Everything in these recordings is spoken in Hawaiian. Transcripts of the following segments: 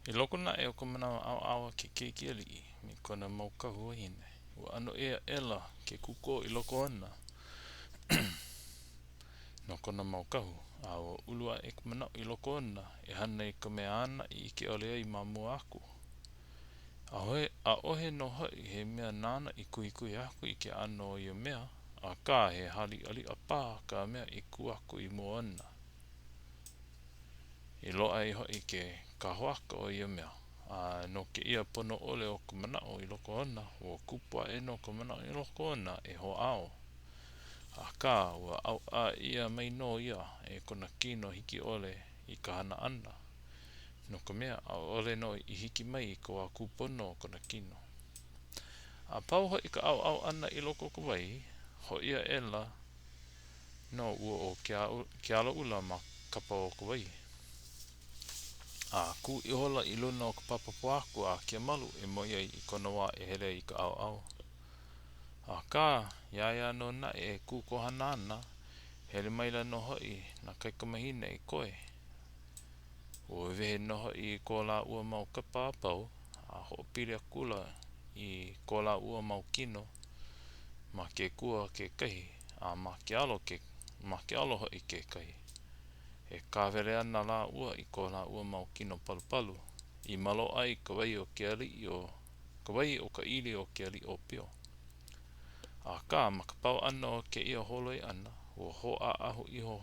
I loko naʻe o ka manawa ʻauʻau a ke keiki aliʻi me kona mau kahu wahine, ua ʻano ʻē aʻela ke kuko i loko ona no kona mau kahu, a ua ulu aʻe ka manaʻo i loko ona e hana i ka mea āna i ʻike ʻole ai ma mua aku. ʻAʻohe nō hoʻi he mea nāna i kuhikuhi aku i ke ʻano o ia mea, akā he hāliʻaliʻa paha ka mea i kū aku i mua ona. I loaʻa ai hoʻi ke kahoaka o ia mea, a no kēia pono ʻole o ka manaʻo i loko ona, ua kupu aʻe nō ka manaʻo i loko ona e hoʻāo. Akā, ua ʻauʻa ʻia mai nō ia e kona kino hiki ʻole i ka hana ʻana, no ka mea, ʻaʻole nō i hiki mai i ka wā kūpono o kona kino. A pau hoʻi ka ʻauʻau ʻana i loko o ka wai, hoʻi aʻela nō ua ʻo Kealaʻula ma kapa o ka wai. A kū ihola i luna o ka papa pōhaku a Keamalu e moe ai i kona wā e hele ai i ka ʻauʻau. Akā, iā ia nō naʻe e kū kohana ana, hele maila nō hoʻi nā kaikamāhine i koe. Ua wehe nō hoʻi i ko lāua mau kapa a pau, a hoʻopili akula i ko lāua mau kino ma ke kua kekahi, a ma ke alo ke ma ke alo hoʻi kekahi. E kāwele ana lāua i ko lāua mau kino palupalu, i maloʻo ai ka wai o ke aliʻi o ka wai o ka ʻili o ke aliʻi ʻōpio. Akā, ma ka pau ʻana o kēia holoi ʻana, ua hōʻaʻahu iho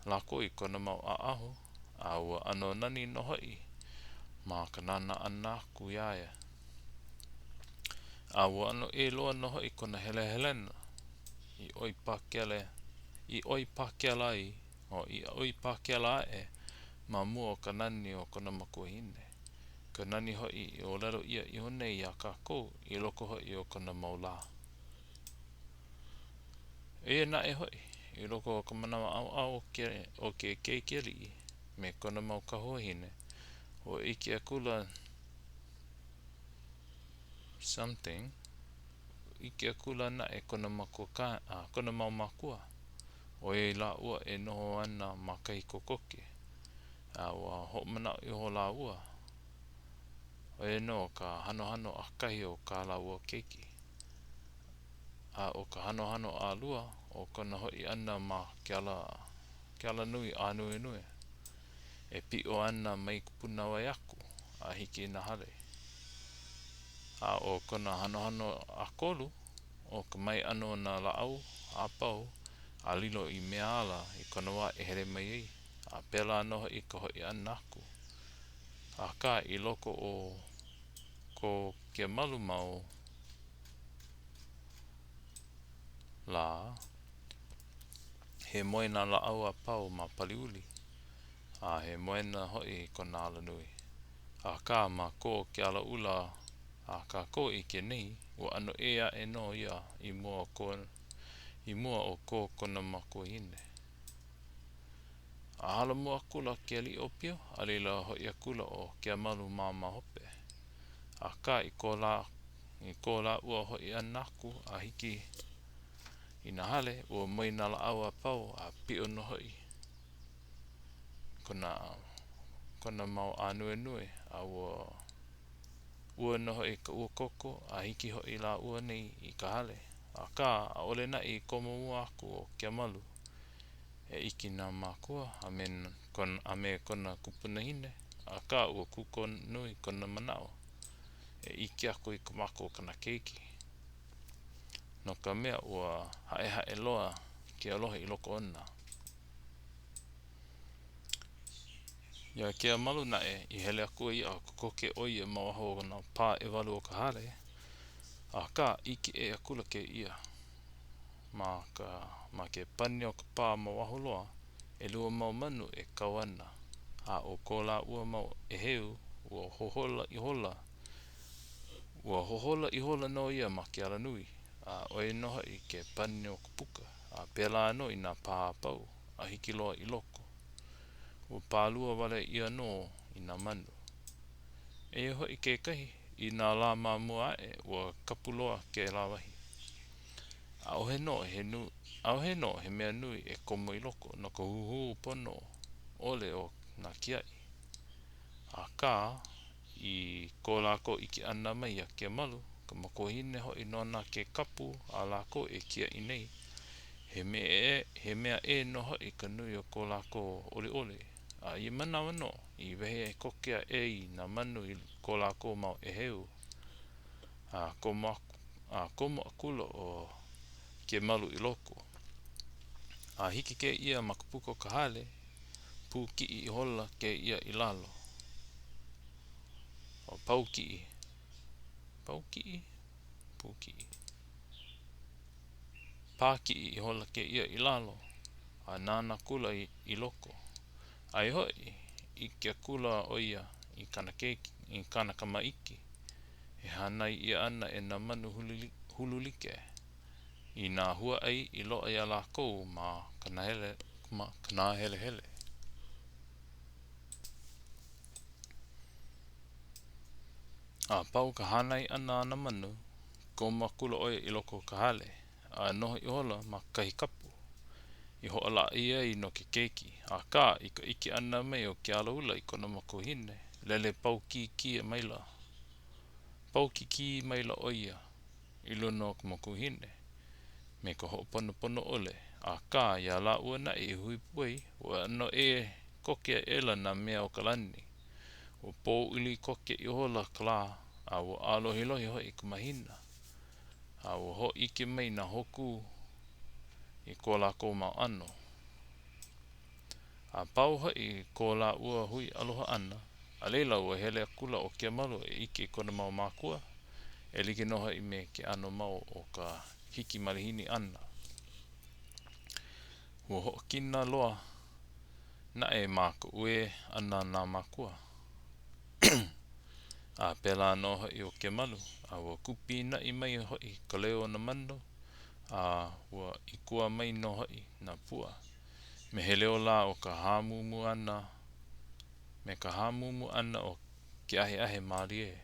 lākou i kona mau ʻaʻahu, a ua ʻano nani nō hoʻi ma ka nānā ʻana aku iā ia. A ua ʻano ʻē loa nō hoʻi kona helehelena i ʻoi pākele, i ʻoi pākela ai, o i ʻoi pākela aʻe ma mua o ka nani o kona makuahine, ka nani hoʻi i ʻōlelo ʻia iho nei iā kākou i loko hoʻi o kona mau lā. Eia naʻe hoʻi, i loko o ka manawa ʻauʻau o ke, o ke keiki aliʻi me kona mau kahu wahine, ua ʻike akula something, ʻike akula naʻe kona makua kona mau mākua, ʻoiai lāua e noho ana ma kahi kokoke, a ua hoʻomanaʻo iho lāua, ʻo ia nō ka hanohano ʻakahi o kā lāua keiki. A ʻo ka hanohano ʻalua, ʻo kona hoʻi ʻana ma ke ala, ke alanui ānuenue, e piʻo ana mai ka pūnāwai aku a hiki i nā hale. A ʻo kona hanohano ʻakolu, ʻo ka mae ʻana o nā lāʻau a pau a lilo i mea ʻala i kona wā e hele mai ai, a pēlā nō hoʻi ka hoʻi ʻana aku. Akā, i loko o ko Keamalu mau lā, he moe nā lāʻau a pau ma Paliuli, a he moena hoʻi kona alanui. Akā, ma ko Kealaʻula a kākou e ʻike nei, ua ʻano ʻē aʻe nō ia i mua o ko i mua o ko kona makuahine. A hala mua akula ke aliʻi ʻōpio, a laila hoʻi akula ʻo Keamalu mā ma hope. Akā, i ko lā, i ko lāua hoʻi ʻana aku a hiki i nā hale, ua moe nā lāʻau a pau a piʻo nō hoʻi kona, kona mau ānuenue, a ua ua nō hoʻi ka uakoko a hiki hoʻi lāua nei i ka hale. Akā, ʻaʻole naʻe i komo mua aku ʻo Keamalu e ʻike i nā mākua a me kona, a me kona kupunahine, akā ua kuko nui kona manaʻo e ʻike aku i ka maka o kana keiki, no ka mea, ua haʻehaʻe loa ke aloha i loko ona. Iā Keamalu naʻe i hele aku ai a kokoke ʻo ia ma waho o nā pā ʻewalu o ka hale, akā ʻike ʻē akula kēia ma ka ma ke pani o ka pā ma waho loa, ʻelua mau manu e kau ana, a ʻo ko lāua mau ʻēheu ua hohola ihola ua hohola ihola nō ia ma ke alanui, a ʻo ia nō hoʻi ke pani o ka puka, a pēlā nō i nā pā a pau a hiki loa i loko. Ua pālua wale ʻia nō i nā manu. Eia hoʻi kekahi, i nā lā ma mua aʻe, ua kapu loa kēlā wahi. ʻAʻohe nō he ʻaʻohe nō he mea nui e komo i loko no ka huhū pono ʻole o nā kiaʻi. Akā. I ko lākou ʻike ʻana mai iā Kemalu, ka makuahine hoʻi nona ke kapu a lākou e kiaʻi nei, he mea he mea ʻē nō hoʻi ka nui o ko lākou ʻoliʻoli, a ia manawa nō i wehe koke aʻe ai nā manu i ko lākou mau ʻēheu, a komo aku, a komo akula ʻo Kemalu i loko. A hiki kēia ma ka puka o ka hale, pūkiʻi ihola kēia i lalo. ʻO Paukiʻi. Paukiʻi? Pūkiʻi. Pākiʻi ihola kēia i lalo, a nānā akula i, i loko. Aia hoʻi, ʻike akula ʻo ia i kāna keiki, i kāna kama iki, e hānai ʻia ana e nā manu hulu, hulu like i nā huaʻai i loaʻa iā lākou ma ka nahele, ma ka nāhelehele. A pau ka hānai ʻana a nā manu, komo akula ʻo ia i loko o ka hale, a noho ihola ma kahi kapu i hoʻolaʻa ʻia ai no ke keiki. Akā, i ka ʻike ʻana mai o ke alaula i kona makuahine, lele paukikī maila, paukikī maila ʻo ia i luna o ka makuahine me ka hoʻoponopono ʻole. Akā, iā lāua naʻe i hui pū ai, ua ʻano ʻē koke aʻela nā mea o ka lani. Ua pōʻuli koke ihola ka lā, a ua ʻālohilohi hoʻi ka mahina, a ua hōʻike mai nā hōkū i ko lākou mau ʻano. A pau hoʻi ko lāua hui aloha ʻana, a laila ua hele akula ʻo Kemalu e ʻike i kona mau mākua, e like nō hoʻi me ke ʻano mau o ka hiki malihini ʻana. Ua hoʻokina loa naʻe ma ka uē ʻana a nā mākua. A pēlā nō hoʻi ʻo Kemalu, a ua kūpīnaʻi mai hoʻi ka leo o nā manu, a ua ʻikuwā mai nō hoʻi nā pua, me he leo lā o ka hāmūmū ʻana, me ka hāmūmū ʻana o ke aheahe mālie.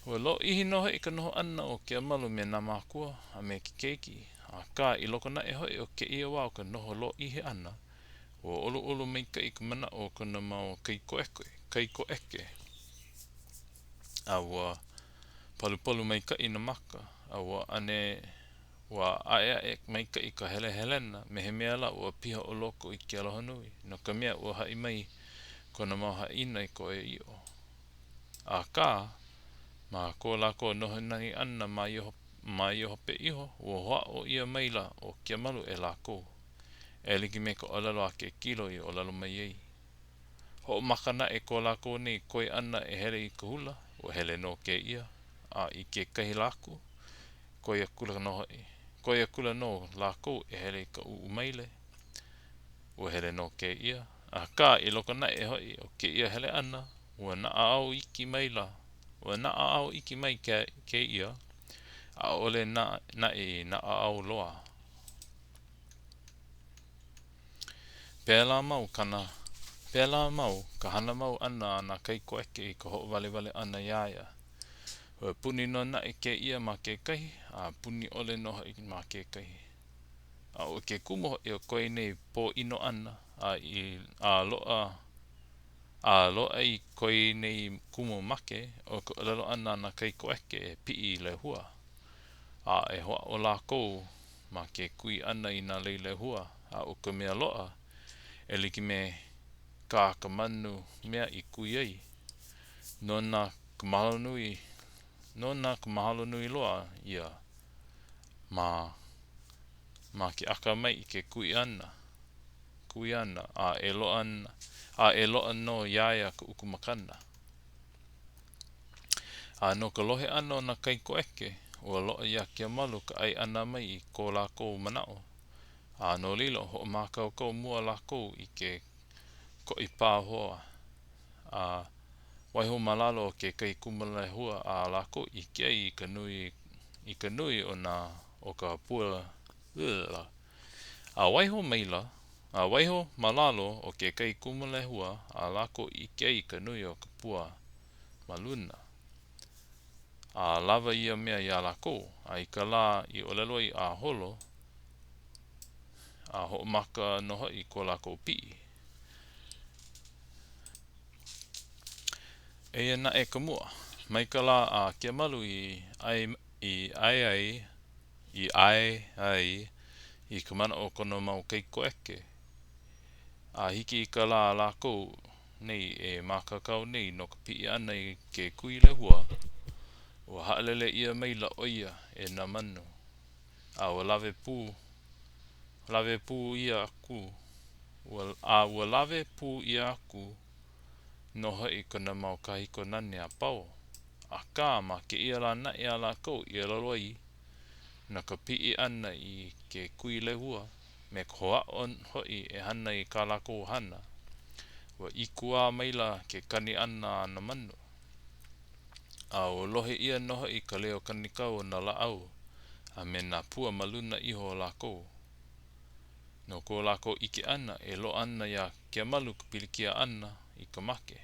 Ua lōʻihi nō hoʻi ka noho ʻana o Kemalu me nā mākua a me ke keiki, akā i loko naʻe hoʻi o kēia wā o ka noho lōʻihi ʻana, ua ʻoluʻolu maikaʻi ka manaʻo o kona mau kaikoʻeke, kaikoʻeke, a ua palupalu maikaʻi nā maka, a ua ʻane ua aʻeaʻe maikaʻi ka helehelena me he mea lā ua piha ʻo loko i ke aloha nui, no ka mea ua haʻi mai kona mau haʻina i ka ʻoiaʻiʻo. Akā, ma ko lākou noho nani ʻana ma ia ma ia hope iho, ua hoʻāʻo ʻia maila ʻo Kemalu e lākou, e like me ka ʻōlelo a ke kilo i ʻōlelo mai ai. Hoʻomaka naʻe ko lākou nei koi ʻana e hele i ka hula, ua hele nō kēia, a i kekahi lā aku, koi akula nō hoʻi, koi akula nō lākou e hele i ka ʻuʻu maile, Ua hele nō kēia, akā i loko naʻe hoʻi o kēia hele ʻana, ua naʻauao iki maila, ua naʻauao iki mai kēia, ʻaʻole naʻe i naʻauao loa. Pēlā mau kana, pēlā mau ka hana mau ʻana a nā kaikoʻeke i ka hoʻowalewale ʻana iā ia. Ua puni nō naʻe kēia ma kekahi, a puni ʻole nō hoʻi ma kekahi. A ʻo ke kumu hoʻi o ko ia nei pōʻino ʻana, a i a loaʻa a loaʻa i ko ia nei kumu make, ʻo ka ʻōlelo ʻana a nā kaikoʻeke e piʻi i Lehua, a e hoʻāʻo lākou ma ke kui ʻana i nā lei lehua, a ʻo ka mea loaʻa, e like me kā ka manu mea i kui ai, nona ka mahalo nui, nona ka mahalo nui loa ia. Ma, ma ke akamai i ke kui ʻana, kui ʻana, a e loaʻa, a e loaʻa nō iā ia ka uku makana. A no ka lohe ʻana o nā kaikoʻeke, ua loaʻa iā Kemalu ka ʻae ʻana mai i ko lākou manaʻo, a no laila, hoʻomākaukau mua lākou i ke koʻi pāhoa, a waiho ma lalo o kekahi kumu lehua a lākou i ʻike ai i ka nui i ka nui o nā o ka pua a waiho maila a waiho ma lalo o kekahi kumu lehua a lākou i ʻike ai i ka nui o ka pua ma luna. A lawa ia mea iā lākou, a i ka lā i ʻōlelo ai a holo, a hoʻomaka nō hoʻi ko lākou piʻi. Eia naʻe ka mua, mai ka lā a Keamalu i ʻae i ʻae ai i ʻae ai i ka manaʻo o kona mau kaikoʻeke a hiki i ka lā a lākou nei e mākaukau nei no ka piʻi ʻana i ke kui lehua, ua haʻalele ʻia maila ʻo ia e nā manu, a ua lawe pū lawe pū ʻia aku a ua lawe pū ʻia aku nō hoʻi kona mau kāhiko nane a pau. Akā, ma kēia lā naʻe a lākou i ʻōlelo ai no ka piʻi ʻana i ke kui lehua, me ka hoʻāʻo hoʻi e hana i kā lākou hana, ua ʻikuwā maila ke kani ʻana a nā manu. A ua lohe ʻia nō hoʻi ka leo kanikau o nā lāʻau a me nā pua ma luna iho o lākou. No ko lākou ʻike ʻana, e loaʻa ana iā Keamalu ka pilikia ʻana i ka make.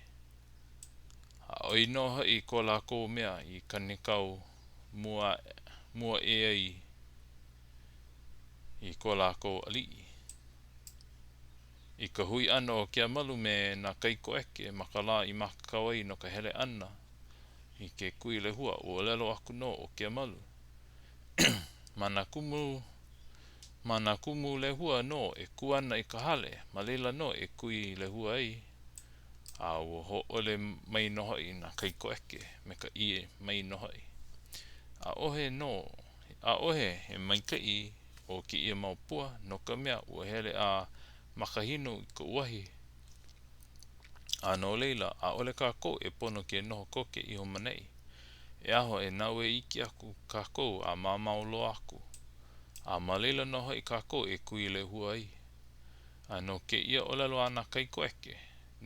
A ʻoi nō hoʻi ko lākou mea i kanikau mua mua aʻe ai i ko lākou aliʻi. I ka hui ʻana o Keamalu me nā kaikoʻeke ma ka lā i mākaukau ai no ka hele ʻana i ke kui lehua, ua ʻōlelo aku nō ʻo Keamalu, Ma nā kumu Ma nā kumu lehua nō e kū ana i ka hale, ma laila nō e kui lehua ai, a ua hōʻole mai nō hoʻi nā kaikoʻeke me ka ʻī mai nō hoʻi, ʻAʻohe nō, ʻaʻohe he maikaʻi o kēia mau pua, no ka mea, ua hele a makahinu i ka uahi, a no laila, ʻaʻole kākou e pono ke noho koke iho ma neʻi. E aho e naue iki aku kākou a mamao loa aku. A ma laila nō hoʻi kākou e kui lehua ai. A no kēia ʻōlelo a nā kaikoʻeke,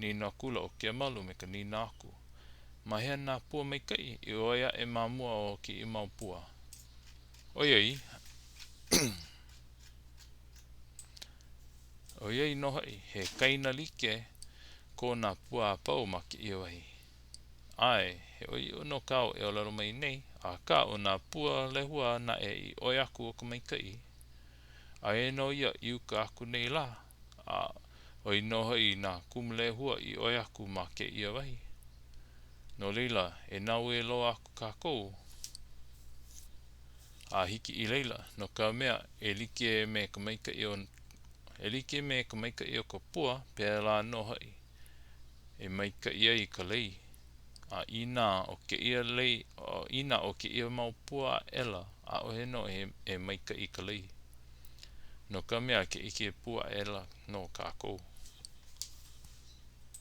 nīnau akula ʻo Keamalu me ka nīnau aku, Ma hea nā pua maikaʻi i ʻoi aʻe ma mua o kēia mau pua? ʻOiai, ʻoiai nō hoʻi, he kaena like ko nā pua a pau ma kēia wahi. ʻAe, he ʻoiaʻiʻo nō kāu e ʻōlelo mai nei, akā ʻo nā pua lehua naʻe i ʻoi aku o ka maikaʻi. Aia nō ia i uka aku nei lā, a ʻoi nō hoʻi nā kumu lehua i ʻoi aku ma kēia wahi. No laila, e naue loa aku kākou a hiki i laila, no ka mea, e like me ka maikaʻi o e like me ka maikaʻi o ka pua, pēlā nō hoʻi e maikaʻi ai ka lei. A inā ʻo kēia lei, inā ʻo kēia mau pua aʻela, ʻaʻohe nō e maikaʻi ka lei. No ka mea, ke ʻike pū aʻela nō kākou.